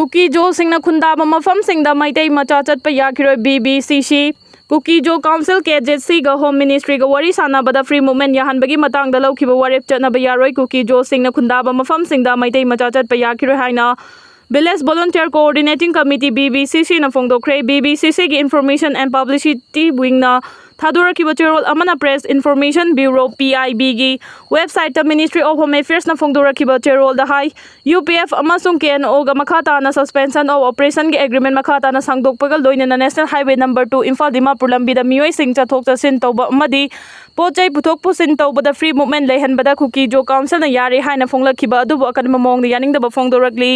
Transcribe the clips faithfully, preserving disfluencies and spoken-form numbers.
ꯀꯨꯀꯤꯖꯣꯁꯤꯡꯅ ꯈꯨꯟꯗꯥꯕ ꯃꯐꯝꯁꯤꯡꯗ ꯃꯩꯇꯩ ꯃꯆꯥ ꯆꯠꯄ ꯌꯥꯈꯤꯔꯣꯏ꯫ ꯕꯤ ꯕꯤ ꯁꯤ ꯁꯤ꯫ ꯀꯨꯀꯤꯖꯣ ꯀꯥꯎꯟꯁꯤꯜ ꯀꯦ ꯖꯦꯠ ꯁꯤꯒ ꯍꯣꯝ ꯃꯤꯅꯤꯁꯇ꯭ꯔꯤꯒ ꯋꯥꯔꯤ ꯁꯥꯟꯅꯕꯗ ꯐ꯭ꯔꯤ ꯃꯨꯚꯃꯦꯟ ꯌꯥꯍꯟꯕꯒꯤ ꯃꯇꯥꯡꯗ ꯂꯧꯈꯤꯕ ꯋꯥꯔꯦꯞ ꯆꯠꯅꯕ ꯌꯥꯔꯣꯏ꯫ ꯀꯨꯀꯤꯖꯣꯁꯤꯡꯅ ꯈꯨꯟꯗꯥꯕ ꯃꯐꯝꯁꯤꯡꯗ ꯃꯩꯇꯩ ꯃꯆꯥ ꯆꯠꯄ ꯌꯥꯈꯤꯔꯣꯏ ꯍꯥꯏꯅ Village Volunteer Coordinating Committee, B V C C, ꯅ ꯐꯣꯡꯗꯣꯛꯈ꯭ꯔꯦ꯫ B V C C ꯒꯤ Information and Publicity Wing ꯅ ꯊꯥꯗꯣꯔꯛꯈꯤꯕ ꯆꯦꯔꯣꯜ ꯑꯃꯅ Press Information Bureau, P I B, ꯒꯤ website ꯇ Ministry of Home Affairs ꯅ ꯐꯣꯡꯗꯣꯔꯛꯈꯤꯕ ꯆꯦꯔꯣꯜꯗ ꯍꯥꯏ, ꯌꯨ ꯄꯤ ꯑꯦꯐ ꯑꯃꯁꯨꯡ ꯀꯦ ꯑꯦꯟ ꯑꯣꯒ ꯃꯈꯥ ꯇꯥꯅ Suspension of Operation ꯒꯤ agreement ꯃꯈꯥ ꯇꯥꯅ ꯁꯥꯡꯗꯣꯛꯄꯒ ꯂꯣꯏꯅꯅ National Highway number two, Imphal Dimapur ꯂꯝꯕꯤꯗ ꯃꯤꯑꯣꯏꯁꯤꯡ ꯆꯠꯊꯣꯛ ꯆꯠꯁꯤꯟ ꯇꯧꯕ ꯑꯃꯗꯤ ꯄꯣꯠ ꯆꯩ ꯄꯨꯊꯣꯛ ꯄꯨꯁꯤꯟ ꯇꯧꯕꯗ free movement ꯂꯩꯍꯟꯕꯗ ꯀꯨꯀꯤꯖꯣ ꯀꯥꯎꯟꯁꯤꯜꯅ ꯌꯥꯔꯦ ꯍꯥꯏꯅ ꯐꯣꯡꯂꯛꯈꯤꯕ ꯑꯗꯨꯕꯨ ꯑꯀꯟꯕ ꯃꯑꯣꯡꯗ ꯌꯥꯅꯤꯡꯗꯕ ꯐꯣꯡꯗꯣꯔꯛꯂꯤ꯫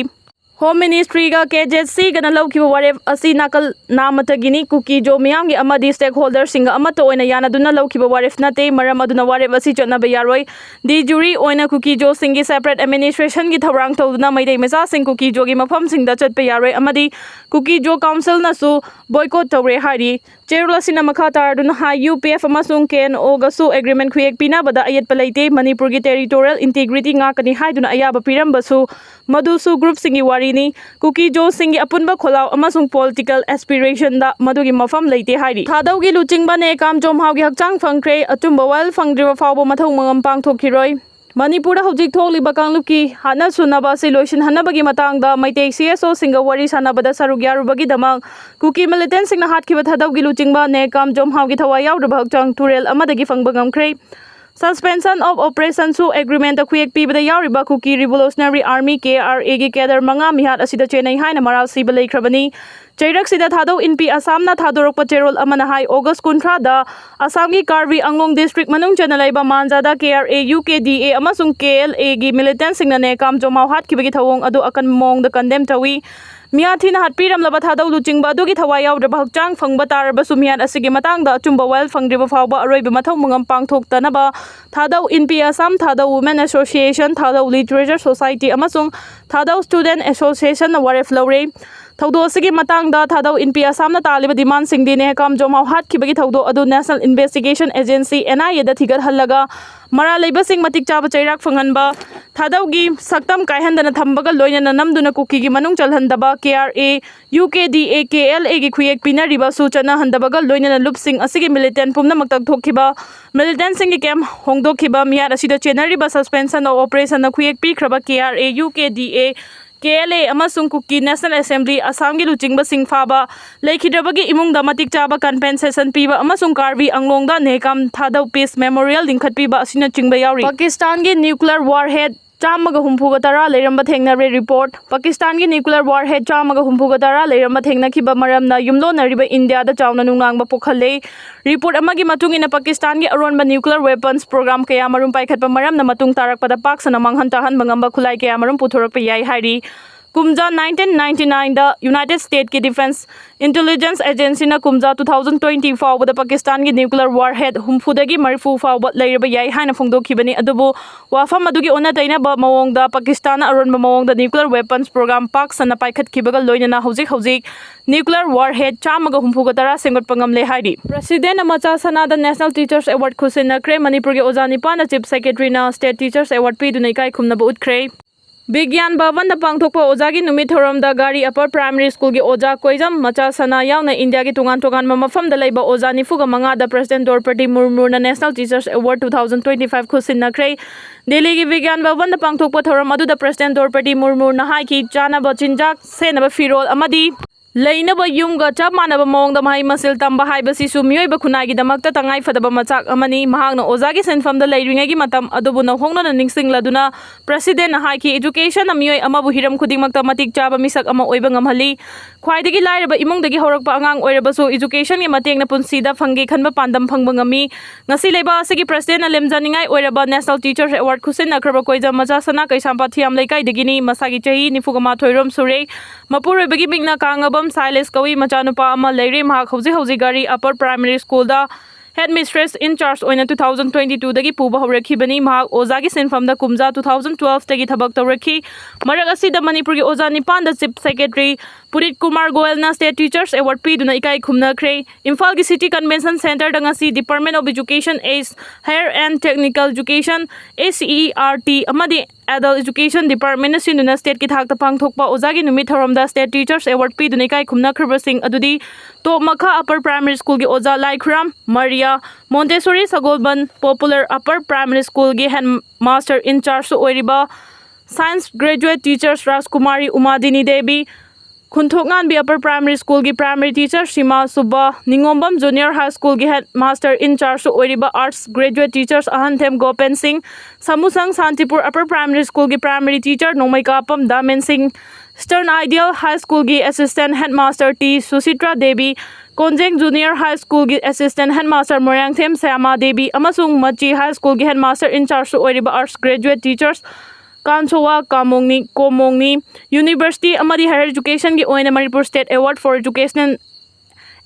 ꯍꯣꯝ ꯃꯤꯅꯤꯁꯇ꯭ꯔꯤꯒ ꯀꯦ ꯖꯦꯠ ꯁꯤꯒꯅ ꯂꯧꯈꯤꯕ ꯋꯥꯔꯦꯞ ꯑꯁꯤ ꯅꯥꯀꯜ ꯅꯥꯃꯇꯒꯤꯅꯤ꯫ ꯀꯨꯀꯤꯖꯣ ꯃꯤꯌꯥꯝꯒꯤ ꯑꯃꯗꯤ stakeholder ꯁꯤꯡꯒ ꯑꯃꯠꯇ ꯑꯣꯏꯅ ꯌꯥꯅꯗꯨꯅ ꯂꯧꯈꯤꯕ ꯋꯥꯔꯦꯞ ꯅꯠꯇꯦ꯫ ꯃꯔꯝ ꯑꯗꯨꯅ ꯋꯥꯔꯦꯞ ꯑꯁꯤ ꯆꯠꯅꯕ ꯌꯥꯔꯣꯏ꯫ De jure ꯑꯣꯏꯅ ꯀꯨꯀꯤꯖꯣꯁꯤꯡꯒꯤ separate administration ꯒꯤ ꯊꯧꯔꯥꯡ ꯇꯧꯗꯨꯅ ꯃꯩꯇꯩ ꯃꯆꯥꯁꯤꯡ ꯀꯨꯀꯤꯖꯣꯒꯤ ꯃꯐꯝꯁꯤꯡꯗ ꯆꯠꯄ ꯌꯥꯔꯣꯏ ꯑꯃꯗꯤ ꯀꯨꯀꯤꯖꯣ ꯀꯥꯎꯟꯁꯤꯜꯅꯁꯨ boycott ꯇꯧꯔꯦ ꯍꯥꯏꯔꯤ꯫ ꯆꯦꯔꯣꯜ ꯑꯁꯤꯅ ꯃꯈꯥ ꯇꯥꯔꯗꯨꯅ ꯍꯥꯏ, ꯌꯨ ꯄꯤ ꯑꯦꯐ ꯑꯃꯁꯨꯡ ꯀꯦ ꯑꯦꯟ ꯑꯣꯒꯁꯨ agreement ꯈꯨꯌꯦꯛ ꯄꯤꯅꯕꯗ ꯑꯌꯦꯠꯄ ꯂꯩꯇꯦ꯫ ꯃꯅꯤꯄꯨꯔꯒꯤ territorial integrity ꯉꯥꯛꯀꯅꯤ ꯍꯥꯏꯗꯨꯅ ꯑꯌꯥꯕ ꯄꯤꯔꯝꯕꯁꯨ ꯃꯗꯨꯁꯨ group ꯁꯤꯡꯒꯤ ꯋꯥꯔꯤꯅꯤ꯫ ꯀꯨꯀꯤꯖꯣꯁꯤꯡꯒꯤ ꯑꯄꯨꯟꯕ ꯈꯣꯜꯂꯥꯎ ꯑꯃꯁꯨꯡ political aspiration ꯗ ꯃꯗꯨꯒꯤ ꯃꯐꯝ ꯂꯩꯇꯦ ꯍꯥꯏꯔꯤ꯫ ꯊꯥꯗꯧꯒꯤ ꯂꯨꯆꯤꯡꯕ ꯅꯦꯀꯥꯝ ꯖꯣꯝꯍꯥꯎꯒꯤ ꯍꯛꯆꯥꯡ ꯐꯪꯈ꯭ꯔꯦ꯫ ꯑꯆꯨꯝꯕ ꯋꯥꯌꯦꯜ ꯐꯪꯗ꯭ꯔꯤꯕ ꯐꯥꯎꯕ ꯃꯊꯧ ꯃꯉꯝ ꯄꯥꯡꯊꯣꯛꯈꯤꯔꯣꯏ꯫ ꯃꯅꯤꯄꯨꯔꯗ ꯍꯧꯖꯤꯛ ꯊꯣꯛꯂꯤꯕ ꯀꯥꯡꯂꯨꯞꯀꯤ ꯍꯥꯠꯅ ꯁꯨꯅꯕ ꯑꯁꯤ ꯂꯣꯏꯁꯤꯟꯍꯟꯅꯕꯒꯤ ꯃꯇꯥꯡꯗ ꯃꯩꯇꯩ ꯁꯤ ꯑꯦꯁ ꯑꯣꯁꯤꯡꯒ ꯋꯥꯔꯤ ꯁꯥꯟꯅꯕꯗ ꯁꯔꯨꯛ ꯌꯥꯔꯨꯕꯒꯤꯗꯃꯛ ꯀꯨꯀꯤ militant ꯁꯤꯡꯅ ꯍꯥꯠꯈꯤꯕ ꯊꯥꯗꯧꯒꯤ ꯂꯨꯆꯤꯡꯕ ꯅꯦꯀꯥꯝ ꯖꯣꯝꯍꯥꯎꯒꯤ ꯊꯋꯥꯏ ꯌꯥꯎꯗ꯭ꯔꯕ ꯍꯛꯆꯥꯡ ꯇꯨꯔꯦꯜ ꯑꯃꯗꯒꯤ ꯐꯪꯕ ꯉꯝꯈ꯭ꯔꯦ꯫ Suspension of Operation ꯁꯨ agreement ꯇ ꯈꯨꯌꯦꯛ ꯄꯤꯕꯗ ꯌꯥꯎꯔꯤꯕ ꯀꯨꯀꯤ Revolutionary Army, ꯀꯦ ꯑꯥꯔ ꯑꯦ, ꯒꯤ cadre ꯃꯉꯥ ꯃꯤꯍꯥꯠ ꯑꯁꯤꯗ ꯆꯦꯟꯅꯩ ꯍꯥꯏꯅ ꯃꯔꯥꯜ ꯁꯤꯕ ꯂꯩꯈ꯭ꯔꯕꯅꯤ꯫ ꯆꯩꯔꯛꯁꯤꯗ ꯊꯥꯗꯧ ꯏꯟꯄꯤ ꯑꯁꯥꯝꯅ ꯊꯥꯗꯣꯔꯛꯄ ꯆꯦꯔꯣꯜ ꯑꯃꯅ ꯍꯥꯏ, ꯑꯣꯒꯁ ꯀꯨꯟꯊ꯭ꯔꯥꯗ ꯑꯁꯥꯝꯒꯤ ꯀꯥꯔꯕꯤ ꯑꯪꯂꯣꯡ district ꯃꯅꯨꯡ ꯆꯟꯅ ꯂꯩꯕ ꯃꯥꯟꯖꯥꯗ ꯀꯦ R A, U K D ꯑꯦ ꯑꯃꯁꯨꯡ ꯀꯦ ꯑꯦꯜ ꯑꯦ ꯒꯤ militant ꯁꯤꯡꯅ ꯅꯦꯀꯥꯝ ꯖꯣꯝꯍꯥꯎ ꯍꯥꯠꯈꯤꯕꯒꯤ ꯊꯧꯑꯣꯡ ꯑꯗꯨ ꯑꯀꯟꯕ ꯃꯑꯣꯡꯗ condemn ꯇꯧꯏ꯫ ꯃꯤꯍꯥꯠ ꯊꯤꯅ ꯍꯥꯠꯄꯤꯔꯝꯂꯕ ꯊꯥꯗꯧ ꯂꯨꯆꯤꯡꯕ ꯑꯗꯨꯒꯤ ꯊꯋꯥꯏ ꯌꯥꯎꯗ꯭ꯔꯕ ꯍꯛꯆꯥꯡ ꯐꯪꯕ ꯇꯥꯔꯕꯁꯨ ꯃꯤꯍꯥꯠ ꯑꯁꯤꯒꯤ ꯃꯇꯥꯡꯗ ꯑꯆꯨꯝꯕ ꯋꯥꯌꯦꯜ ꯐꯪꯗ꯭ꯔꯤꯕ ꯐꯥꯎꯕ ꯑꯔꯣꯏꯕ ꯃꯊꯧ ꯃꯉꯝ ꯄꯥꯡꯊꯣꯛꯇꯅꯕ ꯊꯥꯗꯧ ꯏꯟꯄꯤ ꯑꯁꯥꯝ, ꯊꯥꯗꯧ Women Association, ꯊꯥꯗꯧ Literature Society ꯑꯃꯁꯨꯡ ꯊꯥꯗꯧ Student Association ꯅ ꯋꯥꯔꯦꯞ ꯂꯧꯔꯦ꯫ ꯊꯧꯗꯣꯛ ꯑꯁꯤꯒꯤ ꯃꯇꯥꯡꯗ ꯊꯥꯗꯧ ꯏꯟꯄꯤ ꯑꯁꯥꯝꯅ ꯇꯥꯜꯂꯤꯕ demand ꯁꯤꯡꯗꯤ ꯅꯦꯀꯥꯝ ꯖꯣꯝꯍꯥꯎ ꯍꯥꯠꯈꯤꯕꯒꯤ ꯊꯧꯗꯣꯛ ꯑꯗꯨ National Investigation Agency, N I A ꯗ ꯊꯤꯒꯠꯍꯜꯂꯒ ꯃꯔꯥꯜ ꯂꯩꯕꯁꯤꯡ ꯃꯇꯤꯛ ꯆꯥꯕ ꯆꯩꯔꯥꯛ ꯐꯪꯍꯟꯕ, ꯊꯥꯗꯧꯒꯤ ꯁꯛꯇꯝ ꯀꯥꯏꯍꯟꯗꯅ ꯊꯝꯕꯒ ꯂꯣꯏꯅꯅ ꯅꯝꯗꯨꯅ ꯀꯨꯀꯤꯒꯤ ꯃꯅꯨꯡ ꯆꯜꯍꯟꯗꯕ, K R A, U K D A, K L ꯑꯦꯒꯤ ꯈꯨꯌꯦꯛ ꯄꯤꯅꯔꯤꯕꯁꯨ ꯆꯠꯅꯍꯟꯗꯕꯒ ꯂꯣꯏꯅꯅ ꯂꯨꯞꯁꯤꯡ ꯑꯁꯤꯒꯤ militant ꯄꯨꯝꯅꯃꯛ ꯇꯛꯊꯣꯛꯈꯤꯕ, militantꯁꯤꯡꯒꯤ camp ꯍꯣꯡꯗꯣꯛꯈꯤꯕ, ꯃꯤꯍꯥꯠ ꯑꯁꯤꯗ ꯆꯦꯟꯅꯔꯤꯕ suspension of operationꯅ ꯈꯨꯌꯦꯛ ꯄꯤꯈ꯭ꯔꯕ K R A, U K D A, K L A ꯑꯃꯁꯨꯡ ꯀꯨꯀꯤ National Assembly ꯑꯁꯥꯝꯒꯤ ꯂꯨꯆꯤꯡꯕꯁꯤꯡ ꯐꯥꯕ, ꯂꯩꯈꯤꯗ꯭ꯔꯕꯒꯤ ꯏꯃꯨꯡꯗ ꯃꯇꯤꯛ ꯆꯥꯕ compensation ꯄꯤꯕ ꯑꯃꯁꯨꯡ ꯀꯥꯔꯕꯤ ꯑꯪꯂꯣꯡꯗ ꯅꯦꯍꯀꯥꯝ ꯊꯥꯗꯧ peace memorial ꯂꯤꯡꯈꯠꯄꯤꯕ ꯑꯁꯤꯅꯆꯤꯡꯕ ꯌꯥꯎꯔꯤ꯫ ꯄꯥꯀꯤꯁꯇꯥꯟꯒꯤ nuclear warhead ꯆꯥꯝꯃꯒ ꯍꯨꯝꯐꯨꯒ ꯇꯔꯥ ꯂꯩꯔꯝꯕ ꯊꯦꯡꯅꯔꯦ꯫ Report: ꯄꯥꯀꯤꯁꯇꯥꯟꯒꯤ nuclear warhead ꯆꯥꯝꯃꯒ ꯍꯨꯝꯐꯨꯒ ꯇꯔꯥ ꯂꯩꯔꯝꯕ ꯊꯦꯡꯅꯈꯤꯕ ꯃꯔꯝꯅ ꯌꯨꯝꯂꯣꯟꯅꯔꯤꯕ ꯏꯟꯗꯤꯌꯥꯗ ꯆꯥꯎꯅ ꯅꯨꯡꯅꯥꯡꯕ ꯄꯣꯛꯍꯜꯂꯦ꯫ Report ꯑꯃꯒꯤ ꯃꯇꯨꯡ ꯏꯟꯅ, ꯄꯥꯀꯤꯁꯇꯥꯟꯒꯤ ꯑꯔꯣꯟꯕ nuclear weapons program ꯀꯌꯥ ꯃꯔꯨꯝ ꯄꯥꯏꯈꯠꯄ ꯃꯔꯝꯅ ꯃꯇꯨꯡ ꯇꯥꯔꯛꯄꯗ ꯄꯥꯛ ꯁꯟꯅ ꯃꯥꯡꯍꯟ ꯇꯥꯍꯟꯕ ꯉꯝꯕ ꯈꯨꯠꯂꯥꯏ ꯀꯌꯥ ꯃꯔꯨꯝ ꯄꯨꯊꯣꯔꯛꯄ ꯌꯥꯏ ꯍꯥꯏꯔꯤ꯫ ꯀꯨꯝꯖꯥ nineteen ninety nineꯗ United Statesꯀꯤ Defense Intelligence Agencyꯅ ꯀꯨꯝꯖꯥ two thousand twenty ꯐꯥꯎꯕꯗ ꯄꯥꯀꯤꯁꯇꯥꯟꯒꯤ nuclear warhead ꯍꯨꯝꯐꯨꯗꯒꯤ ꯃꯔꯤꯐꯨ ꯐꯥꯎꯕ ꯂꯩꯔꯕ ꯌꯥꯏ ꯍꯥꯏꯅ ꯐꯣꯡꯗꯣꯛꯈꯤꯕꯅꯤ꯫ ꯑꯗꯨꯕꯨ ꯋꯥꯐꯝ ꯑꯗꯨꯒꯤ ꯑꯣꯟꯅ ꯇꯩꯅꯕ ꯃꯑꯣꯡꯗ ꯄꯥꯀꯤꯁꯇꯥꯟꯅ ꯑꯔꯣꯟꯕ ꯃꯑꯣꯡꯗ nuclear weapons program ꯄꯥꯛ ꯁꯟꯅ ꯄꯥꯏꯈꯠꯈꯤꯕꯒ ꯂꯣꯏꯅꯅ ꯍꯧꯖꯤꯛ ꯍꯧꯖꯤꯛ nuclear warhead ꯆꯥꯝꯃꯒ ꯍꯨꯝꯐꯨꯒ ꯇꯔꯥ ꯁꯦꯝꯒꯠꯄ ꯉꯝꯂꯦ ꯍꯥꯏꯔꯤ꯫ Presidentꯅ ꯃꯆꯥ ꯁꯅꯥꯗ National Teachers Award ꯈꯨꯠꯁꯤꯟꯅꯈ꯭ꯔꯦ꯫ ꯃꯅꯤꯄꯨꯔꯒꯤ ꯑꯣꯖꯥ ꯅꯤꯄꯥꯟꯅ Chief Secretaryꯅ State Teachers Award ꯄꯤꯗꯨꯅ ꯏꯀꯥꯏ ꯈꯨꯝꯅꯕ ꯎꯠꯈ꯭ꯔꯦ꯫ ꯕꯤꯒ꯭ꯌꯥꯟ ꯚꯕꯟꯗ ꯄꯥꯡꯊꯣꯛꯄ ꯑꯣꯖꯥꯒꯤ ꯅꯨꯃꯤꯠ ꯊꯧꯔꯝꯗ ꯒꯥꯔꯤ Upper Primary Schoolꯒꯤ ꯑꯣꯖꯥ ꯀꯣꯏꯖꯝ, ꯃꯆꯥ ꯁꯅꯥ ꯌꯥꯎꯅ ꯏꯟꯗꯤꯌꯥꯒꯤ ꯇꯣꯉꯥꯟ ꯇꯣꯉꯥꯟꯕ ꯃꯐꯝꯗ ꯂꯩꯕ ꯑꯣꯖꯥ ꯅꯤꯐꯨꯒ ꯃꯉꯥꯗ President ꯗ꯭ꯔꯧꯄꯗꯤ ꯃꯨꯔꯃꯨꯅ National Teachers Award two thousand twenty five ꯈꯨꯠꯁꯤꯟꯅꯈ꯭ꯔꯦ꯫ ꯗꯦꯜꯂꯤꯒꯤ ꯕꯤꯒ꯭ꯌꯥꯟ ꯚꯕꯟꯗ ꯄꯥꯡꯊꯣꯛꯄ ꯊꯧꯔꯝ ꯑꯗꯨꯗ President ꯗ꯭ꯔꯧꯄꯗꯤ ꯃꯨꯔꯃꯨꯅ ꯍꯥꯏꯈꯤ, ꯆꯥꯅꯕ ꯆꯤꯟꯖꯥꯛ, ꯁꯦꯠꯅꯕ ꯐꯤꯔꯣꯜ ꯑꯃꯗꯤ ꯂꯩꯅꯕ ꯌꯨꯝꯒ ꯆꯞ ꯃꯥꯟꯅꯕ ꯃꯑꯣꯡꯗ ꯃꯍꯩ ꯃꯁꯤꯡ ꯇꯝꯕ ꯍꯥꯏꯕꯁꯤꯁꯨ ꯃꯤꯑꯣꯏꯕ ꯈꯨꯟꯅꯥꯏꯒꯤꯗꯃꯛꯇ ꯇꯉꯥꯏ ꯐꯗꯕ ꯃꯆꯥꯛ ꯑꯃꯅꯤ꯫ ꯃꯍꯥꯛꯅ ꯑꯣꯖꯥꯒꯤ ꯁꯤꯟꯐꯝꯗ ꯂꯩꯔꯤꯉꯩꯒꯤ ꯃꯇꯝ ꯑꯗꯨꯕꯨ ꯅꯧꯍꯧꯅꯅ ꯅꯤꯡꯁꯤꯡꯂꯗꯨꯅ Presidentꯅ ꯍꯥꯏꯈꯤ, Educationꯅ ꯃꯤꯑꯣꯏ ꯑꯃꯕꯨ ꯍꯤꯔꯝ ꯈꯨꯗꯤꯡꯃꯛꯇ ꯃꯇꯤꯛ ꯆꯥꯕ ꯃꯤꯁꯛ ꯑꯃ ꯑꯣꯏꯕ ꯉꯝꯍꯜꯂꯤ꯫ ꯈ꯭ꯋꯥꯏꯗꯒꯤ ꯂꯥꯏꯔꯕ ꯏꯃꯨꯡꯗꯒꯤ ꯍꯧꯔꯛꯄ ꯑꯉꯥꯡ ꯑꯣꯏꯔꯕꯁꯨ Educationꯒꯤ ꯃꯇꯦꯡꯅ ꯄꯨꯟꯁꯤꯗ ꯐꯪꯒꯦ ꯈꯟꯕ ꯄꯥꯟꯗꯝ ꯐꯪꯕ ꯉꯝꯃꯤ꯫ ꯉꯁꯤ ꯂꯩꯕꯥꯛ ꯑꯁꯤꯒꯤ Presidentꯅ ꯂꯦꯝꯖꯅꯤꯡꯉꯥꯏ ꯑꯣꯏꯔꯕ National Teachers Award ꯈꯨꯠꯁꯤꯟꯅꯈ꯭ꯔꯕ ꯀꯣꯏꯖꯝ, ꯃꯆꯥ ꯁꯅꯥ, ꯀꯩꯁꯥꯝꯄꯥꯠ ꯊꯤꯌꯥꯝ ꯂꯩꯀꯥꯏꯗꯒꯤꯅꯤ꯫ ꯃꯁꯥꯒꯤ ꯆꯍꯤ ꯅꯤꯐꯨꯒ ꯃꯥꯊꯣꯏ ꯔꯣꯝ ꯁꯨꯔꯦ꯫ ꯃꯄꯨꯔꯣꯏꯕꯒꯤ ꯃꯤꯡꯅ ꯀꯥꯉꯕꯝ ꯁꯥꯏꯂꯦꯁ ꯀꯧꯏ꯫ ꯃꯆꯥꯅꯨꯄꯥ ꯑꯃ ꯂꯩꯔꯦ꯫ ꯃꯍꯥꯛ ꯍꯧꯖꯤꯛ ꯍꯧꯖꯤꯛ ꯒꯥꯔꯤ Upper Primary Schoolꯗ Head Mistress in Charge ꯑꯣꯏꯅ two thousand twenty twoꯗꯒꯤ ꯄꯨꯕ ꯍꯧꯔꯛꯈꯤꯕꯅꯤ꯫ ꯃꯍꯥꯛ ꯑꯣꯖꯥꯒꯤ ꯁꯤꯟꯐꯝꯗ ꯀꯨꯝꯖꯥ two thousand twelve ꯇꯒꯤ ꯊꯕꯛ ꯇꯧꯔꯛꯈꯤ꯫ ꯃꯔꯛ ꯑꯁꯤꯗ ꯃꯅꯤꯄꯨꯔꯒꯤ ꯑꯣꯖꯥ ꯅꯤꯄꯥꯟꯗ Chief Secretary ꯄꯨꯅꯤꯠ Kumar ꯒꯣꯌꯜꯅ State Teachers Award ꯄꯤꯗꯨꯅ ꯏꯀꯥꯏ ꯈꯨꯝꯅꯈ꯭ꯔꯦ꯫ ꯏꯝꯐꯥꯜꯒꯤ City Convention Centreꯗ ꯉꯁꯤ Department of Education, Age, Higher and Technical Education, A C E R T, ꯑꯃꯗꯤ Adult Education Departmentꯅ ꯁꯤꯟꯗꯨꯅ stateꯀꯤ ꯊꯥꯛꯇ ꯄꯥꯡꯊꯣꯛꯄ ꯑꯣꯖꯥꯒꯤ ꯅꯨꯃꯤꯠ ꯊꯧꯔꯝꯗ State Teachers Award ꯄꯤꯗꯨꯅ ꯏꯀꯥꯏ ꯈꯨꯝꯅꯈ꯭ꯔꯕꯁꯤꯡ ꯑꯗꯨꯗꯤ ꯇꯣꯞ ꯃꯈꯥ Upper Primary Schoolꯒꯤ ꯑꯣꯖꯥ ꯂꯥꯏꯈꯨꯔꯥꯝ ꯃꯔꯤꯌꯥ, Montessori Sagolband Popular Upper Primary Schoolꯒꯤ Head Master in Chargeꯁꯨ ꯑꯣꯏꯔꯤꯕ Science Graduate Teachers ꯔꯥꯖꯀꯨꯃꯥꯔꯤ ꯎꯃꯥꯗꯤꯅꯤ Devi, ꯈꯨꯟꯊꯣꯛꯉꯥꯟꯕꯤ Upper Primary Schoolꯒꯤ Primary Teacher ꯁꯤꯃꯥ ꯁꯨꯕ, ꯅꯤꯉꯣꯝꯕꯝ Junior High Schoolꯒꯤ Head Master in Chargeꯁꯨ ꯑꯣꯏꯔꯤꯕ Arts Graduate Teachers ꯑꯍꯟꯊꯦꯝ ꯒꯣꯄꯦꯟ ꯁꯤꯡ, ꯁꯥꯃꯨꯁꯪ ꯁꯥꯟꯇꯤꯄꯨꯔ Upper Primary Schoolꯒꯤ Primary Teacher ꯅꯣꯡꯃꯩꯀꯥꯄꯝ ꯗꯥꯃꯦꯟ ꯁꯤꯡ, Eastern Ideal High Schoolꯒꯤ Assistant Headmaster T Sushitra Devi, Konjeng Junior High Schoolꯒꯤ Assistant Headmaster Moirangthem Shyama Devi ꯑꯃꯁꯨꯡ Machi High Schoolꯒꯤ Headmaster in Chargeꯁꯨ ꯑꯣꯏꯔꯤꯕ Arts Graduate Teachers ꯀꯥꯟꯁꯣꯋꯥ ꯀꯥꯃꯣꯡꯅꯤ, ꯀꯣꯃꯣꯡꯅꯤ꯫ University ꯑꯃꯗꯤ Higher Educationꯒꯤ ꯑꯣꯏꯅ Manipur State Award for Educational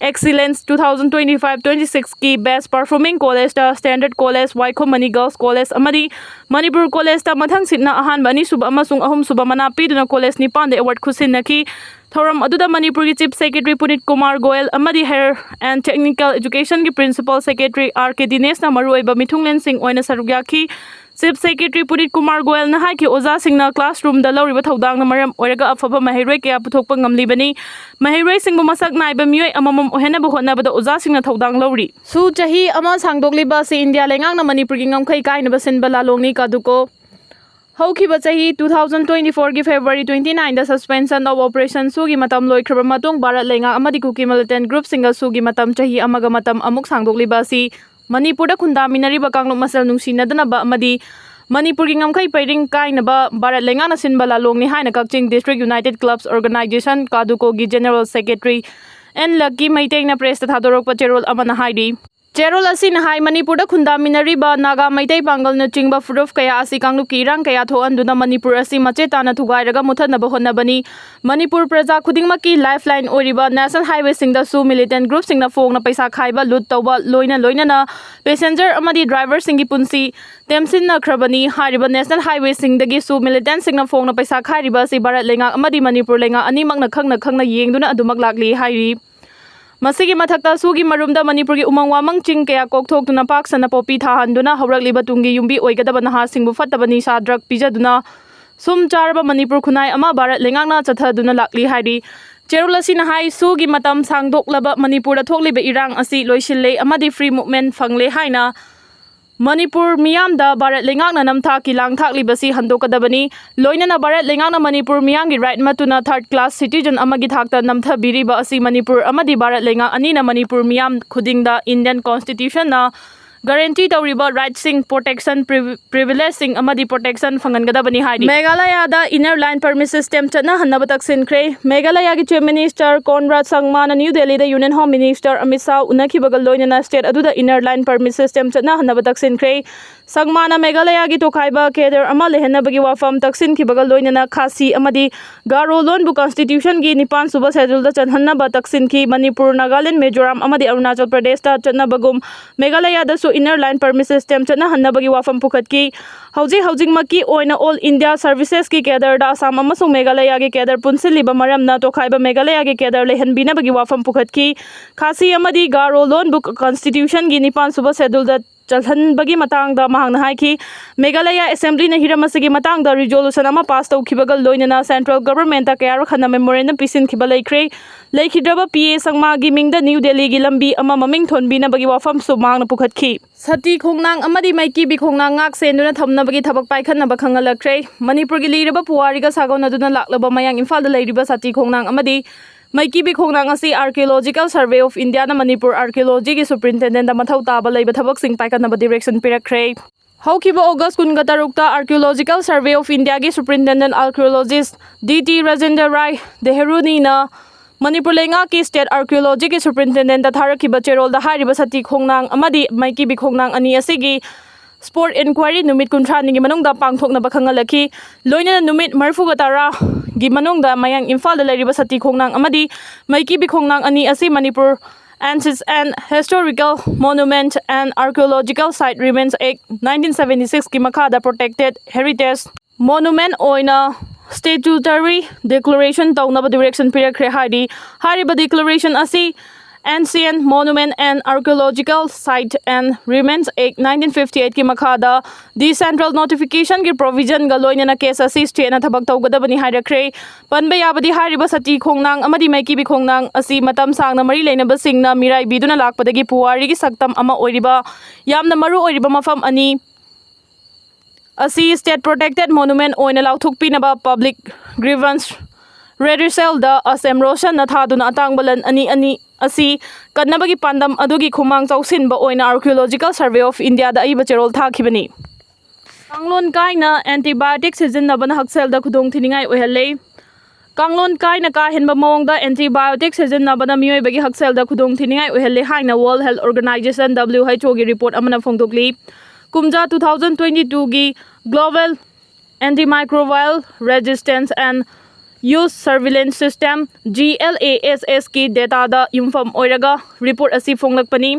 Excellence two thousand twenty five twenty sixꯀꯤ Best Performing Collegeꯇ Standard College, ꯋꯥꯏꯈꯣꯝ money Girls College ꯑꯃꯗꯤ ꯃꯅꯤꯄꯨꯔ Collegeꯇ ꯃꯊꯪꯁꯤꯠꯅ ꯑꯍꯥꯟꯕ, ꯑꯅꯤꯁꯨꯕ ꯑꯃꯁꯨꯡ ꯑꯍꯨꯝꯁꯨꯕ ꯃꯅꯥ ꯄꯤꯗꯨꯅ college ꯅꯤꯄꯥꯟꯗ award ꯈꯨꯠꯁꯤꯟꯅꯈꯤ꯫ ꯊꯧꯔꯝ ꯑꯗꯨꯗ ꯃꯅꯤꯄꯨꯔꯒꯤ Chief Secretary ꯄꯨꯅꯤꯠ ꯀꯨꯃꯥꯔ ꯒꯣꯌꯜ ꯑꯃꯗꯤ Higher and Technical Educationꯒꯤ Principal Secretary R K ꯗꯤꯅꯦꯁꯅ ꯃꯔꯨꯑꯣꯏꯕ ꯃꯤꯊꯨꯡꯂꯦꯟꯁꯤꯡ ꯑꯣꯏꯅ ꯁꯔꯨꯛ ꯌꯥꯈꯤ꯫ Chief Secretary ꯄꯨꯅꯤꯠ ꯀꯨꯃꯥꯔ ꯒꯣꯌꯜꯅ ꯍꯥꯏꯈꯤ, ꯑꯣꯖꯥꯁꯤꯡꯅ classroomꯗ ꯂꯧꯔꯤꯕ ꯊꯧꯗꯥꯡꯅ ꯃꯔꯝ ꯑꯣꯏꯔꯒ ꯑꯐꯕ ꯃꯍꯩꯔꯣꯏ ꯀꯌꯥ ꯄꯨꯊꯣꯛꯄ ꯉꯝꯂꯤꯕꯅꯤ꯫ ꯃꯍꯩꯔꯣꯏꯁꯤꯡꯕꯨ ꯃꯁꯛ ꯅꯥꯏꯕ ꯃꯤꯑꯣꯏ ꯑꯃꯃꯝ ꯑꯣꯏꯍꯟꯅꯕ ꯍꯣꯠꯅꯕꯗ ꯑꯣꯖꯥꯁꯤꯡꯅ ꯊꯧꯗꯥꯡ ꯂꯧꯔꯤ꯫ ꯁꯨ ꯆꯍꯤ ꯑꯃ ꯁꯥꯡꯗꯣꯛꯂꯤꯕ ꯑꯁꯤ ꯏꯟꯗꯤꯌꯥ ꯂꯩꯉꯥꯛꯅ ꯃꯅꯤꯄꯨꯔꯒꯤ ꯉꯝꯈꯩ ꯀꯥꯏꯅꯕ ꯁꯤꯟꯕ ꯂꯥꯂꯣꯡꯅꯤ꯫ ꯀꯥꯗꯨꯀꯣ꯫ ꯍꯧꯈꯤꯕ ꯆꯍꯤ two thousand twenty fourꯒꯤ February twenty nineꯗ Suspension of Operation ꯁꯨꯒꯤ ꯃꯇꯝ ꯂꯣꯏꯈ꯭ꯔꯕ ꯃꯇꯨꯡ ꯚꯥꯔꯠ ꯂꯩꯉꯥꯛ ꯑꯃꯗꯤ ꯀꯨꯀꯤ militant groupꯁꯤꯡꯒ ꯁꯨꯒꯤ ꯃꯇꯝ ꯆꯍꯤ ꯑꯃꯒ ꯃꯇꯝ ꯑꯃꯨꯛ ꯁꯥꯡꯗꯣꯛꯂꯤꯕ ꯑꯁꯤ ꯃꯅꯤꯄꯨꯔꯗ ꯈꯨꯟꯗꯥꯃꯤꯟꯅꯔꯤꯕ ꯀꯥꯡꯂꯨꯞ ꯃꯁꯦꯜ ꯅꯨꯡꯁꯤꯅꯗꯅꯕ ꯑꯃꯗꯤ ꯃꯅꯤꯄꯨꯔꯒꯤ ꯉꯝꯈꯩ ꯄꯩꯔꯤꯡ ꯀꯥꯏꯅꯕ ꯚꯥꯔꯠ ꯂꯩꯉꯥꯛꯅ ꯁꯤꯟꯕ ꯂꯥꯂꯣꯡꯅꯤ ꯍꯥꯏꯅ Kakching District United Clubs Organisation, ꯀꯥꯗꯨꯀꯣꯒꯤ General Secretary ꯑꯦꯟ ꯂꯛꯀꯤ ꯃꯩꯇꯦꯡꯅ pressꯇ ꯊꯥꯗꯣꯔꯛꯄ ꯆꯦꯔꯣꯜ ꯑꯃꯅ ꯍꯥꯏꯔꯤ꯫ ꯆꯦꯔꯣꯜ ꯑꯁꯤꯅ ꯍꯥꯏ, ꯃꯅꯤꯄꯨꯔꯗ ꯈꯨꯟꯗꯥꯃꯤꯟꯅꯔꯤꯕ ꯅꯥꯒꯥ, ꯃꯩꯇꯩ, ꯄꯥꯡꯒꯜꯅꯆꯤꯡꯕ ꯐꯨꯔꯨꯞ ꯀꯌꯥ ꯑꯁꯤ ꯀꯥꯡꯂꯨꯞꯀꯤ ꯏꯔꯥꯡ ꯀꯌꯥ ꯊꯣꯛꯍꯟꯗꯨꯅ ꯃꯅꯤꯄꯨꯔ ꯑꯁꯤ ꯃꯆꯦꯠ ꯇꯥꯅ ꯊꯨꯒꯥꯏꯔꯒ ꯃꯨꯠꯊꯠꯅꯕ ꯍꯣꯠꯅꯕꯅꯤ꯫ ꯃꯅꯤꯄꯨꯔ ꯄ꯭ꯔꯖꯥ ꯈꯨꯗꯤꯡꯃꯛꯀꯤ lifeline ꯑꯣꯏꯔꯤꯕ national highwayꯁꯤꯡꯗꯁꯨ militant groupꯁꯤꯡꯅ ꯐꯣꯡꯅ ꯄꯩꯁꯥ ꯈꯥꯏꯕ, ꯂꯨꯠ ꯇꯧꯕ, ꯂꯣꯏꯅ ꯂꯣꯏꯅꯅ passenger ꯑꯃꯗꯤ driverꯁꯤꯡꯒꯤ ꯄꯨꯟꯁꯤ ꯇꯦꯝꯁꯤꯟꯅꯈ꯭ꯔꯕꯅꯤ꯫ ꯍꯥꯏꯔꯤꯕ national highwayꯁꯤꯡꯗꯒꯤꯁꯨ militantꯁꯤꯡꯅ ꯐꯣꯡꯅ ꯄꯩꯁꯥ ꯈꯥꯏꯔꯤꯕ ꯑꯁꯤ ꯚꯥꯔꯠ ꯂꯩꯉꯥꯛ ꯑꯃꯗꯤ ꯃꯅꯤꯄꯨꯔ ꯂꯩꯉꯥꯛ ꯑꯅꯤꯃꯛꯅ ꯈꯪꯅ ꯈꯪꯅ ꯌꯦꯡꯗꯨꯅ ꯑꯗꯨꯃꯛ ꯂꯥꯛꯂꯤ ꯍꯥꯏꯔꯤ꯫ ꯃꯁꯤꯒꯤ ꯃꯊꯛꯇ ꯁꯨꯒꯤ ꯃꯔꯨꯝꯗ ꯃꯅꯤꯄꯨꯔꯒꯤ ꯎꯃꯪ ꯋꯥꯃꯪ ꯆꯤꯡ ꯀꯌꯥ ꯀꯣꯛꯊꯣꯛꯇꯨꯅ ꯄꯥꯛ ꯁꯟꯅ ꯄꯣꯄꯤ ꯊꯥꯍꯟꯗꯨꯅ ꯍꯧꯔꯛꯂꯤꯕ ꯇꯨꯡꯒꯤ ꯌꯨꯝꯕꯤ ꯑꯣꯏꯒꯗꯕ ꯅꯍꯥꯁꯤꯡꯕꯨ ꯐꯠꯇꯕ ꯅꯤꯁꯥ drug ꯄꯤꯖꯗꯨꯅ ꯁꯨꯝ ꯆꯥꯔꯕ ꯃꯅꯤꯄꯨꯔ ꯈꯨꯟꯅꯥꯏ ꯑꯃ ꯚꯥꯔꯠ ꯂꯩꯉꯥꯛꯅ ꯆꯠꯊꯗꯨꯅ ꯂꯥꯛꯂꯤ ꯍꯥꯏꯔꯤ꯫ ꯆꯦꯔꯣꯜ ꯑꯁꯤꯅ ꯍꯥꯏ, ꯁꯨꯒꯤ ꯃꯇꯝ ꯁꯥꯡꯗꯣꯛꯂꯕ ꯃꯅꯤꯄꯨꯔꯗ ꯊꯣꯛꯂꯤꯕ ꯏꯔꯥꯡ ꯑꯁꯤ ꯂꯣꯏꯁꯤꯜꯂꯦ ꯑꯃꯗꯤ free movement ꯐꯪꯂꯦ ꯍꯥꯏꯅ ꯃꯅꯤꯄꯨꯔ ꯃꯤꯌꯥꯝꯗ ꯚꯥꯔꯠ ꯂꯩꯉꯥꯛꯅ ꯅꯝꯊꯥꯛꯀꯤ ꯂꯥꯡ ꯊꯥꯛꯂꯤꯕꯁꯤ ꯍꯟꯗꯣꯛꯀꯗꯕꯅꯤ꯫ ꯂꯣꯏꯅꯅ ꯚꯥꯔꯠ ꯂꯩꯉꯥꯛꯅ ꯃꯅꯤꯄꯨꯔ ꯃꯤꯌꯥꯝꯒꯤ right ꯃꯠꯇꯨꯅ third class citizen ꯑꯃꯒꯤ ꯊꯥꯛꯇ ꯅꯝꯊꯕꯤꯔꯤꯕ ꯑꯁꯤ ꯃꯅꯤꯄꯨꯔ ꯑꯃꯗꯤ ꯚꯥꯔꯠ ꯂꯩꯉꯥꯛ ꯑꯅꯤꯅ ꯃꯅꯤꯄꯨꯔ ꯃꯤꯌꯥꯝ ꯈꯨꯗꯤꯡꯗ Indian Constitutionꯅ guarantee ꯇꯧꯔꯤꯕ rightꯁꯤꯡ, protection, privi-, privilegeꯁꯤꯡ ꯑꯃꯗꯤ protection ꯐꯪꯍꯟꯒꯗꯕꯅꯤ ꯍꯥꯏꯔꯤ꯫ ꯃꯦꯘꯥꯂꯌꯥꯗ inner line permit system ꯆꯠꯅꯍꯟꯅꯕ ꯇꯛꯁꯤꯟꯈ꯭ꯔꯦ꯫ ꯃꯦꯘꯥꯂꯌꯥꯒꯤ Chief Minister Conrad ꯁꯪꯃꯥꯅ ꯅ꯭ꯌꯨ ꯗꯦꯜꯂꯤꯗ Union Home Minister Amit Shah ꯎꯅꯈꯤꯕꯒ ꯂꯣꯏꯅꯅ state ꯑꯗꯨꯗ inner line permit system ꯆꯠꯅꯍꯟꯅꯕ ꯇꯛꯁꯤꯟꯈ꯭ꯔꯦ꯫ ꯁꯪꯃꯥꯅ ꯃꯦꯘꯥꯂꯌꯥꯒꯤ ꯇꯣꯈꯥꯏꯕ cadre ꯑꯃ ꯂꯩꯍꯟꯅꯕꯒꯤ ꯋꯥꯐꯝ ꯇꯛꯁꯤꯟꯈꯤꯕꯒ ꯂꯣꯏꯅꯅ ꯈꯥꯁꯤ ꯑꯃꯗꯤ ꯒꯥꯔꯣ ꯂꯣꯟꯕꯨ Constitutionꯒꯤ ꯅꯤꯄꯥꯟ ꯁꯨꯕ scheduleꯗ ꯆꯜꯍꯟꯅꯕ ꯇꯛꯁꯤꯟꯈꯤ꯫ ꯃꯅꯤꯄꯨꯔ, ꯅꯥꯒꯥꯂꯦꯟ, ꯃꯤꯖꯣꯔꯥꯝ ꯑꯃꯗꯤ ꯑꯔꯨꯅꯥꯆꯜ ꯄ꯭ꯔꯗꯦꯁꯇ ꯆꯠꯅꯕꯒꯨꯝ ꯃꯦꯘꯥꯂꯌꯥꯗꯁꯨ inner line permit system ꯆꯠꯅꯍꯟꯅꯕꯒꯤ ꯋꯥꯐꯝ ꯄꯨꯈꯠꯈꯤ꯫ ꯍꯧꯖꯤꯛ ꯍꯧꯖꯤꯛꯃꯛꯀꯤ ꯑꯣꯏꯅ All India Servicesꯀꯤ cadreꯗ ꯑꯁꯥꯝ ꯑꯃꯁꯨꯡ ꯃꯦꯘꯥꯂꯌꯥꯒꯤ cadre ꯄꯨꯟꯁꯤꯜꯂꯤꯕ ꯃꯔꯝꯅ ꯇꯣꯈꯥꯏꯕ ꯃꯦꯘꯥꯂꯌꯥꯒꯤ cadre ꯂꯩꯍꯟꯕꯤꯅꯕꯒꯤ ꯋꯥꯐꯝ ꯄꯨꯈꯠꯈꯤ꯫ ꯈꯥꯁꯤ ꯑꯃꯗꯤ ꯒꯥꯔꯣ ꯂꯣꯟꯕꯨ Constitutionꯒꯤ ꯅꯤꯄꯥꯟ ꯁꯨꯕ scheduleꯗ ꯆꯜꯍꯟꯕꯒꯤ ꯃꯇꯥꯡꯗ ꯃꯍꯥꯛꯅ ꯍꯥꯏꯈꯤ, ꯃꯦꯘꯥꯂꯌꯥ Assemblyꯅ ꯍꯤꯔꯝ ꯑꯁꯤꯒꯤ ꯃꯇꯥꯡꯗ resolution ꯑꯃ pass ꯇꯧꯈꯤꯕꯒ ꯂꯣꯏꯅꯅ central governmentꯇ ꯀꯌꯥꯔꯛ ꯍꯟꯅ memorandum ꯄꯤꯁꯤꯟꯈꯤꯕ ꯂꯩꯈ꯭ꯔꯦ꯫ ꯂꯩꯈꯤꯗ꯭ꯔꯕ P A ꯁꯪꯃꯥꯒꯤ ꯃꯤꯡꯗ ꯅ꯭ꯌꯨ ꯗꯦꯜꯂꯤꯒꯤ ꯂꯝꯕꯤ ꯑꯃ ꯃꯃꯤꯡ ꯊꯣꯟꯕꯤꯅꯕꯒꯤ ꯋꯥꯐꯝꯁꯨ ꯃꯍꯥꯛꯅ ꯄꯨꯈꯠꯈꯤ꯫ ꯁꯇꯤ ꯈꯣꯡꯅꯥꯡ ꯑꯃꯗꯤ ꯃꯩꯀꯤꯕꯤ ꯈꯣꯡꯅꯥꯡ ꯉꯥꯛ ꯁꯦꯟꯗꯨꯅ ꯊꯝꯅꯕꯒꯤ ꯊꯕꯛ ꯄꯥꯏꯈꯠꯅꯕ ꯈꯪꯍꯜꯂꯛꯈ꯭ꯔꯦ꯫ ꯃꯅꯤꯄꯨꯔꯒꯤ ꯂꯤꯔꯕ ꯄꯨꯋꯥꯔꯤꯒ ꯁꯥꯒꯣꯟꯅꯗꯨꯅ ꯂꯥꯛꯂꯕ ꯃꯌꯥꯡ ꯏꯝꯐꯥꯜꯗ ꯂꯩꯔꯤꯕ ꯁꯇꯤ ꯈꯣꯡꯅꯥꯡ ꯑꯃꯗꯤ ꯃꯩꯀꯤꯕꯤ ꯈꯣꯡꯅꯥꯡ ꯑꯁꯤ Archaeological Survey of Indiaꯅ ꯃꯅꯤꯄꯨꯔ Archaeologyꯒꯤ superintendentꯗ ꯃꯊꯧ ꯇꯥꯕ ꯂꯩꯕ ꯊꯕꯛꯁꯤꯡ ꯄꯥꯏꯈꯠꯅꯕ direction ꯄꯤꯔꯛꯈ꯭ꯔꯦ꯫ ꯍꯧꯈꯤꯕ August ꯀꯨꯟꯒ ꯇꯔꯨꯛꯇ Archaeological Survey of Indiaꯒꯤ superintendent archaeologist D T Rajendra ꯔꯥꯏ ꯗꯦꯍꯔꯨꯅꯤꯅ ꯃꯅꯤꯄꯨꯔ ꯂꯩꯉꯥꯛꯀꯤ ꯁ꯭ꯇꯦꯠ ꯑꯥꯔꯀꯤꯑꯣꯂꯣꯖꯤꯒꯤ ꯁꯨꯄ꯭ꯔꯤꯟꯇꯦꯟꯗꯦꯟꯠꯇ ꯊꯥꯔꯛꯈꯤꯕ ꯆꯦꯔꯣꯜꯗ ꯍꯥꯏꯔꯤꯕ ꯁꯇꯤ ꯈꯣꯡꯅꯥꯡ ꯑꯃꯗꯤ ꯃꯩꯀꯤꯕꯤ ꯈꯣꯡꯅꯥꯡ ꯑꯅꯤ ꯑꯁꯤꯒꯤ ꯁ꯭ꯄꯣꯠ ꯏꯟꯀ꯭ꯋꯥꯏꯔꯤ ꯅꯨꯃꯤꯠ ꯀꯨꯟꯊ꯭ꯔꯥꯅꯤꯒꯤ ꯃꯅꯨꯡꯗ ꯄꯥꯡꯊꯣꯛꯅꯕ ꯈꯪꯍꯜꯂꯛꯈꯤ꯫ ꯂꯣꯏꯅꯅ ꯅꯨꯃꯤꯠ ꯃꯔꯤꯐꯨꯒ ꯇꯔꯥꯒꯤ ꯃꯅꯨꯡꯗ ꯃꯌꯥꯡ ꯏꯝꯐꯥꯜꯗ ꯂꯩꯔꯤꯕ ꯁꯇꯤ ꯈꯣꯡꯅꯥꯡ ꯑꯃꯗꯤ ꯃꯩꯀꯤꯕꯤ ꯈꯣꯡꯅꯥꯡ ꯑꯅꯤ ꯑꯁꯤ Manipur Ancient and Historical Monument and Archaeological Site Remains Act nineteen seventy six ꯀꯤ ꯃꯈꯥꯗ Protected Heritage Monument ꯑꯣꯏꯅ statutory declaration ꯇꯧꯅꯕ direction ꯄꯤꯔꯛꯈ꯭ꯔꯦ ꯍꯥꯏꯔꯤ꯫ ꯍꯥꯏꯔꯤꯕ declaration ꯑꯁꯤ Ancient Monument and Archaeological Site and Remains Act nineteen fifty eight ꯀꯤ ꯃꯈꯥꯗ decentralized notification ꯒꯤ provision ꯒ ꯂꯣꯏꯅꯅ case ꯑꯁꯤ state ꯅ ꯊꯕꯛ ꯇꯧꯒꯗꯕꯅꯤ ꯍꯥꯏꯔꯛꯈ꯭ꯔꯦ꯫ ꯄꯟꯕ ꯌꯥꯕꯗꯤ ꯍꯥꯏꯔꯤꯕ ꯁꯇꯤ ꯈꯣꯡꯅꯥꯡ ꯑꯃꯗꯤ ꯃꯩꯀꯤꯕꯤ ꯈꯣꯡꯅꯥꯡ ꯑꯁꯤ ꯃꯇꯝ ꯁꯥꯡꯅ ꯃꯔꯤ ꯂꯩꯅꯕꯁꯤꯡꯅ ꯃꯤꯔꯥꯏꯕꯤꯗꯨꯅ ꯂꯥꯛꯄꯗꯒꯤ ꯄꯨꯋꯥꯔꯤꯒꯤ ꯁꯛꯇꯝ ꯑꯃ ꯑꯣꯏꯔꯤꯕ ꯌꯥꯝꯅ ꯃꯔꯨ ꯑꯣꯏꯔꯤꯕ ꯃꯐꯝ ꯑꯅꯤ ꯑꯁꯤ state protected monument ꯑꯣꯏꯅ ꯂꯥꯎꯊꯣꯛꯄꯤꯅꯕ public grievance redressal ꯗ Assam Roshan ꯅ ꯊꯥꯗꯨꯅ ꯑꯇꯥꯡꯕ ꯂꯟ ꯑꯅꯤ ꯑꯅꯤ ꯑꯁꯤ ꯀꯟꯅꯕꯒꯤ ꯄꯥꯟꯗꯝ ꯑꯗꯨꯒꯤ ꯈꯨꯃꯥꯡ ꯆꯥꯎꯁꯤꯟꯕ ꯑꯣꯏꯅ Archaeological Survey of India ꯗ ꯑꯏꯕ ꯆꯦꯔꯣꯜ ꯊꯥꯈꯤꯕꯅꯤ꯫ ꯀꯥꯡꯂꯣꯟ ꯀꯥꯏꯅ antibiotic ꯁꯤꯖꯤꯟꯅꯕꯅ ꯍꯛꯁꯦꯜꯗ ꯈꯨꯗꯣꯡꯊꯤꯅꯤꯡꯉꯥꯏ ꯑꯣꯏꯍꯜꯂꯦ꯫ ꯀꯥꯡꯂꯣꯟ ꯀꯥꯏꯅ ꯀꯥ ꯍꯦꯟꯕ ꯃꯑꯣꯡꯗ antibiotic ꯁꯤꯖꯤꯟꯅꯕꯅ ꯃꯤꯑꯣꯏꯕꯒꯤ ꯍꯛꯁꯦꯜꯗ ꯈꯨꯗꯣꯡꯊꯤꯅꯤꯡꯉꯥꯏ ꯑꯣꯏꯍꯜꯂꯦ ꯍꯥꯏꯅ World Health Organization, W H O ꯒꯤ report ꯑꯃꯅ ꯐꯣꯡꯗꯣꯛꯂꯤ꯫ ꯀꯨꯝꯖꯥ two thousand twenty two ꯒꯤ Global Antimicrobial Resistance and Use Surveillance System, G L A S S ꯀꯤ data ꯗ ꯌꯨꯝꯐꯝ ꯑꯣꯏꯔꯒ report ꯑꯁꯤ ꯐꯣꯡꯂꯛꯄꯅꯤ꯫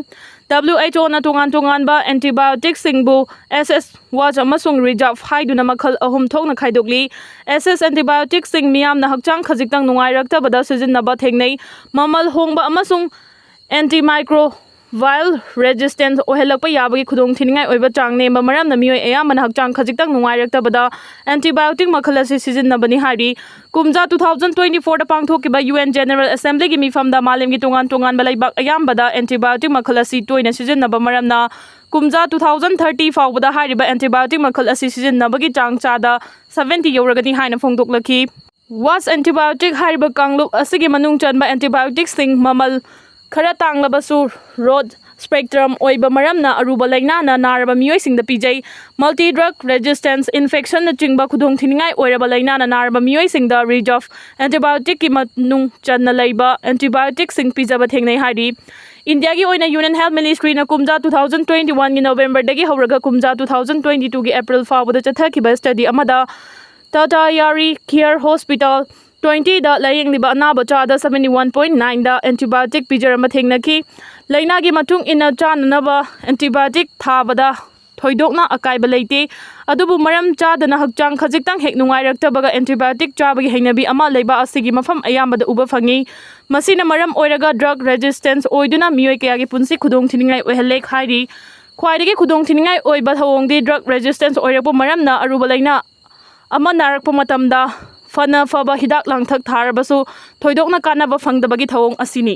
W H O ꯅ ꯇꯣꯉꯥꯟ ꯇꯣꯉꯥꯟꯕ antibiotic ꯁꯤꯡꯕꯨ S S, watch ꯑꯃꯁꯨꯡ reserve ꯍꯥꯏꯗꯨꯅ ꯃꯈꯜ ꯑꯍꯨꯝ ꯊꯣꯛꯅ ꯈꯥꯏꯗꯣꯛꯂꯤ꯫ S S antibiotic ꯁꯤꯡ ꯃꯤꯌꯥꯝꯅ ꯍꯛꯆꯥꯡ ꯈꯖꯤꯛꯇꯪ ꯅꯨꯡꯉꯥꯏꯔꯛꯇꯕꯗ ꯁꯤꯖꯤꯟꯅꯕ ꯊꯦꯡꯅꯩ꯫ ꯃꯃꯜ ꯍꯣꯡꯕ ꯑꯃꯁꯨꯡ antimicrobial resistance ꯑꯣꯏꯍꯜꯂꯛꯄ ꯌꯥꯕꯒꯤ ꯈꯨꯗꯣꯡꯊꯤꯅꯤꯡꯉꯥꯏ ꯑꯣꯏꯕ ꯆꯥꯡ ꯅꯦꯝꯕ ꯃꯔꯝꯅ ꯃꯤꯑꯣꯏ ꯑꯌꯥꯝꯕꯅ ꯍꯛꯆꯥꯡ ꯈꯖꯤꯛꯇꯪ ꯅꯨꯡꯉꯥꯏꯔꯛꯇꯕꯗ antibiotic ꯃꯈꯜ ꯑꯁꯤ ꯁꯤꯖꯤꯟꯅꯕꯅꯤ ꯍꯥꯏꯔꯤ꯫ ꯀꯨꯝꯖꯥ two thousand twenty four ꯗ ꯄꯥꯡꯊꯣꯛꯈꯤꯕ U N General Assembly ꯒꯤ ꯃꯤꯐꯝꯗ ꯃꯥꯂꯦꯝꯒꯤ ꯇꯣꯉꯥꯟ ꯇꯣꯉꯥꯟꯕ ꯂꯩꯕꯥꯛ ꯑꯌꯥꯝꯕꯗ antibiotic ꯃꯈꯜ ꯑꯁꯤ ꯇꯣꯏꯅ ꯁꯤꯖꯤꯟꯅꯕ ꯃꯔꯝꯅ ꯀꯨꯝꯖꯥ two thousand thirty ꯐꯥꯎꯕꯗ ꯍꯥꯏꯔꯤꯕ antibiotic ꯃꯈꯜ ꯑꯁꯤ ꯁꯤꯖꯤꯟꯅꯕꯒꯤ ꯆꯥꯡ ꯆꯥꯗ seventy ꯌꯧꯔꯒꯅꯤ ꯍꯥꯏꯅ ꯐꯣꯡꯗꯣꯛꯂꯛꯈꯤ꯫ Watch antibiotic ꯍꯥꯏꯔꯤꯕ ꯀꯥꯡꯂꯨꯞ ꯑꯁꯤꯒꯤ ꯃꯅꯨꯡ ꯆꯟꯕ antibiotic ꯁꯤꯡ ꯃꯃꯜ ꯈꯔ ꯇꯥꯡꯂꯕꯁꯨ ꯔꯣꯠ spectrum ꯑꯣꯏꯕ ꯃꯔꯝꯅ ꯑꯔꯨꯕ ꯂꯥꯏꯅꯥꯅ ꯅꯥꯔꯕ ꯃꯤꯑꯣꯏꯁꯤꯡꯗ ꯄꯤꯖꯩ꯫ Multi drug resistance infectionꯅꯆꯤꯡꯕ ꯈꯨꯗꯣꯡꯊꯤꯅꯤꯡꯉꯥꯏ ꯑꯣꯏꯔꯕ ꯂꯥꯏꯅꯥꯅ ꯅꯥꯔꯕ ꯃꯤꯑꯣꯏꯁꯤꯡꯗ reserve antibioticꯀꯤ ꯃꯅꯨꯡ ꯆꯟꯅ ꯂꯩꯕ antibioticꯁꯤꯡ ꯄꯤꯖꯕ ꯊꯦꯡꯅꯩ ꯍꯥꯏꯔꯤ꯫ ꯏꯟꯗꯤꯌꯥꯒꯤ ꯑꯣꯏꯅ Union Health Ministryꯅ ꯀꯨꯝꯖꯥ two thousand twenty oneꯒꯤ Novemberꯗꯒꯤ ꯍꯧꯔꯒ ꯀꯨꯝꯖꯥ two thousand twenty twoꯒꯤ April ꯐꯥꯎꯕꯗ ꯆꯠꯊꯈꯤꯕ study ꯑꯃꯗ Tata Yari Care Hospital twentyꯗ ꯂꯥꯌꯦꯡꯂꯤꯕ ꯑꯅꯥꯕ ꯆꯥꯗ seventy one point nineꯗ antibiotic ꯄꯤꯖꯔꯝꯕ ꯊꯦꯡꯅꯈꯤ꯫ ꯂꯥꯏꯅꯥꯒꯤ ꯃꯇꯨꯡ ꯏꯟꯅ ꯆꯥꯅꯅꯕ antibiotic ꯊꯥꯕꯗ ꯊꯣꯏꯗꯣꯛꯅ ꯑꯀꯥꯏꯕ ꯂꯩꯇꯦ꯫ ꯑꯗꯨꯕꯨ ꯃꯔꯝ ꯆꯥꯗꯅ ꯍꯛꯆꯥꯡ ꯈꯖꯤꯛꯇꯪ ꯍꯦꯛ ꯅꯨꯡꯉꯥꯏꯔꯛꯇꯕꯒ antibiotic ꯆꯥꯕꯒꯤ ꯍꯩꯅꯕꯤ ꯑꯃ ꯂꯩꯕ ꯑꯁꯤꯒꯤ ꯃꯐꯝ ꯑꯌꯥꯝꯕꯗ ꯎꯕ ꯐꯪꯉꯤ꯫ ꯃꯁꯤꯅ ꯃꯔꯝ ꯑꯣꯏꯔꯒ drug resistance ꯑꯣꯏꯗꯨꯅ ꯃꯤꯑꯣꯏ ꯀꯌꯥꯒꯤ ꯄꯨꯟꯁꯤ ꯈꯨꯗꯣꯡꯊꯤꯅꯤꯡꯉꯥꯏ ꯑꯣꯏꯍꯜꯂꯦ ꯍꯥꯏꯔꯤ꯫ ꯈ꯭ꯋꯥꯏꯗꯒꯤ ꯈꯨꯗꯣꯡꯊꯤꯅꯤꯡꯉꯥꯏ ꯑꯣꯏꯕ ꯊꯧꯑꯣꯡꯗꯤ drug resistance ꯑꯣꯏꯔꯛꯄ ꯃꯔꯝꯅ ꯑꯔꯨꯕ ꯂꯥꯏꯅꯥ ꯑꯃ ꯅꯥꯔꯛꯄ ꯃꯇꯝꯗ ꯐꯅ ꯐꯕ ꯍꯤꯗꯥꯛ ꯂꯥꯡꯊꯛ ꯊꯥꯔꯕꯁꯨ ꯊꯣꯏꯗꯣꯛꯅ ꯀꯥꯟꯅꯕ ꯐꯪꯗꯕꯒꯤ ꯊꯧꯑꯣꯡ ꯑꯁꯤꯅꯤ꯫